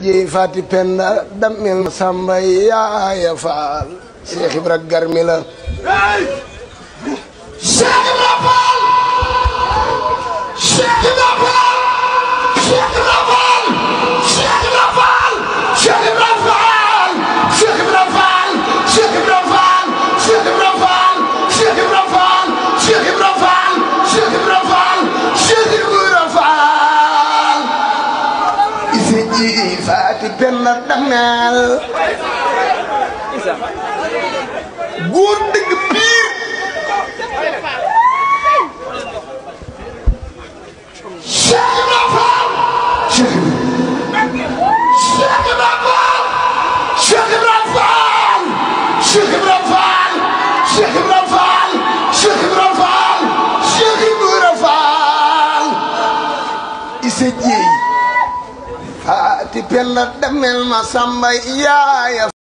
ji fati penda damel samba yaaya faal Cheikh Ibra garmi la Cheikh Ibra Fall Cheikh Ibra Fall Cheikh Ibra Fall Cheikh Ibra Fall Cheikh Ibra Fall Cheikh Ibra Fall Cheikh Ibra Fall Cheikh Ibra Fall Cheikh Ibra Fall Cheikh Ibra Fall Cheikh Ibra Fall Cheikh Ibra Fall isi ji fati penda damel góor dëgg piir Cheikh Ibra Fall Cheikh Ibra Fall Cheikh Ibra Fall Cheikh Ibra Fall Cheikh Ibra Fall Cheikh Ibra Fall Cheikh Ibra Fall ise ji faati penda damel ma samba yaaya